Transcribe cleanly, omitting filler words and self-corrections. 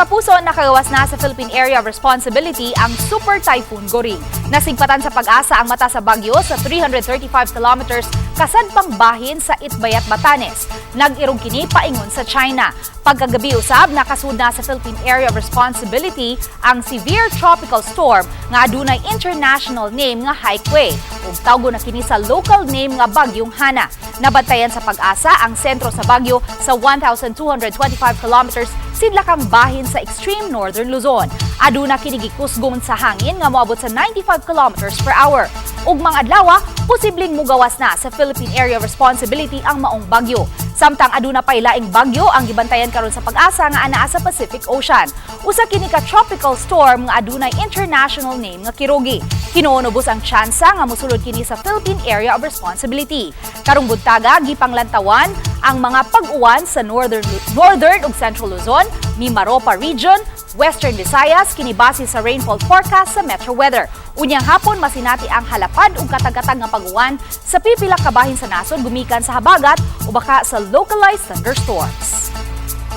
Mga kapuso, nakagawas na sa Philippine Area of Responsibility ang Super Typhoon Goring. Nasigpatan sa Pag-asa ang mata sa bagyo sa 335 kilometers kasadpang bahin sa Itbayat, Batanes. Nag-irog kini paingon sa China. Pagkagabi usab, nakasud na sa Philippine Area of Responsibility ang severe tropical storm nga adunay international name nga Haikui ug tawgo na kini sa local name nga Bagyong Hana. Nabantayan sa Pag-asa ang sentro sa bagyo sa 1,225 kilometers sidlakang bahin sa extreme northern Luzon. Aduna kini gikusgon sa hangin nga moabot sa 95 kilometers per hour. Ugmang adlaw, posibleng mugawas na sa Philippine Area of Responsibility ang maong bagyo. Samtang aduna pay laing bagyo ang gibantayan karon sa Pag-asa nga anaa sa Pacific Ocean. Usa kini ka tropical storm nga adunay international name nga Kirogi. Hinuon ubos ang tsansa nga mosulod kini sa Philippine Area of Responsibility. Karong buntaga, gipanglantawan ang mga pag-uwan sa northern ug Central Luzon, Mimaropa Region, Western Visayas, kini base sa rainfall forecast sa Metro Weather. Unyang hapon, masinati ang halapad ug katag-katag nga pag-uwan sa pipila ka bahin sa nasod gumikan sa habagat o baka sa localized thunderstorms.